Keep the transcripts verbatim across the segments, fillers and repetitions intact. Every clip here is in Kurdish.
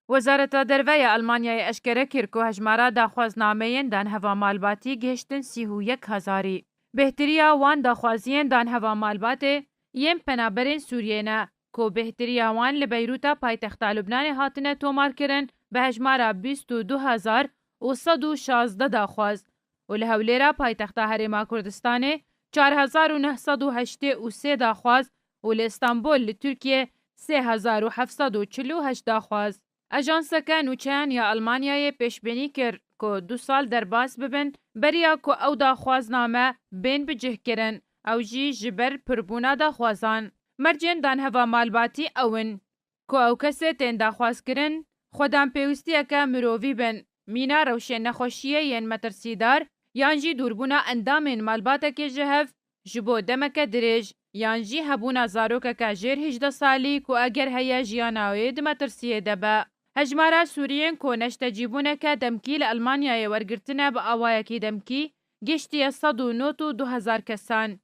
Wezareta Derve ya Almanyayê eşkere kir ku hejmara daxwaznameyên danheva malbatî gihiştin sî û yek hezarî. Bêhtiriya wan daxwaziyên danheva malbatê yên penaberên Sûriyê ne, ku bêhtiriya wan li Beyrûta paytexta Lubnanê hatine tomarkirin, bi hejmara bîst û du hezar û sed û şazdeh daxwaz û li Hewlêra paytexta Herêma Kurdistanê çar hezar û neh sed û heştê û sê daxwaz û li Îstanbul li Tirkiyê sê hezar û heft sed û çil û heşt daxwaz. Ajanseke nûçeyan ya Almanyayê pêşbînî kir ku du sal derbas bibin beriya ku ew daxwazname bên bicihkirin, ew jî ji ber pirbûna daxwazan. Mercên danheva malbatî ew in ku ew kesê tên daxwazkirin xwedan pêwîstiyeke mirovî bin, mîna rewşên nexweşiyê yên metirsîdar, yan jî dûrbûna endamên malbatekê ji hev ji bo demeke dirêj, yan jî hebûna zarokeke jêr hejdeh salî ku eger heye jiyana wê di metirsiyê de be. Hejmara Sûriyên ku neştecîbûneke demkî li Almanyayê wergirtine bi awayekî demkî giştiye sed û nod û du hezar kesan.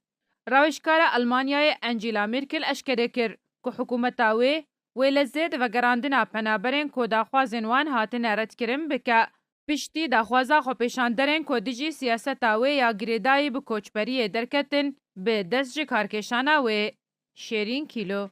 Rawêjkara Almanyayê Angela Merkel eşkere kir ku hikûmeta wê wê li zêd vegerandina penaberên ku daxwazên wan hatine redkirin bike, piştî daxwaza xwepêşanderên ku dijî siyaseta wê ya girêdayî bi koçberiyê derketin bi dest ji karkêşana wê. Şêrîn Kîlo.